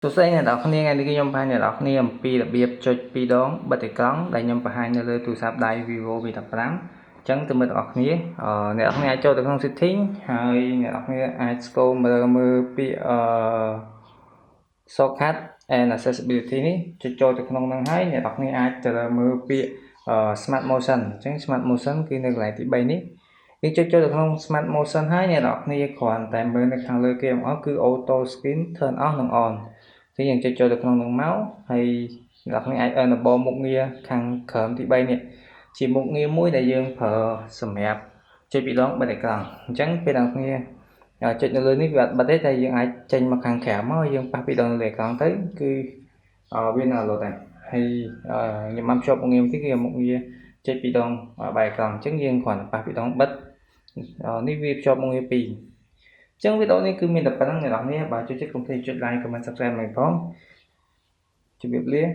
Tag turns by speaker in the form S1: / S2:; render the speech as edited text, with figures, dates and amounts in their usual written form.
S1: សួស្តីអ្នកទាំងអស់គ្នាថ្ងៃនេះគឺខ្ញុំបង្ហាញអ្នកទាំងអស់គ្នាអំពីរបៀបចុចពីរដងបិទអេក្រង់ដែលខ្ញុំបង្ហាញនៅលើទូរស័ព្ទដៃ Vivo V15 អញ្ចឹងទៅមើលទាំងអស់គ្នាអឺអ្នកទាំងអស់គ្នាអាចចូលទៅក្នុង setting ហើយអ្នកទាំងអស់គ្នាអាច scroll មើលមើលពាក្យអឺ shortcut and accessibility នេះចុចចូលទៅក្នុងហ្នឹងហើយអ្នកទាំងអស់គ្នាអាចទៅមើលពាក្យ smart motion អញ្ចឹង smart motion គឺនៅកន្លែងទី3នេះយើងចុចចូលទៅក្នុង smart motion ហើយអ្នកទាំងអស់គ្នាគ្រាន់តែមើលនៅខាងលើគេបង្អស់គឺ auto screen turn off និង on គឺយើងចុចចូលទៅក្នុងនឹងមកហើយអ្នកទាំងអស់គ្នាអាច enable មុខងារខាងក្រោមទី3នេះជាមុខងារមួយដែលយើងប្រើសម្រាប់ចុចពីរដងបិទអេក្រង់អញ្ចឹងពេលអ្នកគ្នាចុចនៅលើនេះវាអត់បិទទេតែយើងអាចចេញមកខាងក្រៅមកយើងប៉ះពីរដងលើអេក្រង់ទៅគឺវានៅលោតដែរហើយខ្ញុំបានភ្ជាប់មុខងារមួយទៀតគឺមុខងារចុចពីរដងបែរអេក្រង់អញ្ចឹងយើងគ្រាន់តែប៉ះពីរដងបិទនេះវាភ្ជាប់មុខងារពីរអញ្ចឹងវីដេអូនេះគឺមានតែប៉ុណ្ណឹងអ្នកទាំងអស់គ្នាបើចូលចិត្តកុំភ្លេចចុច like, comment, subscribe មកផងជម្រាបលា។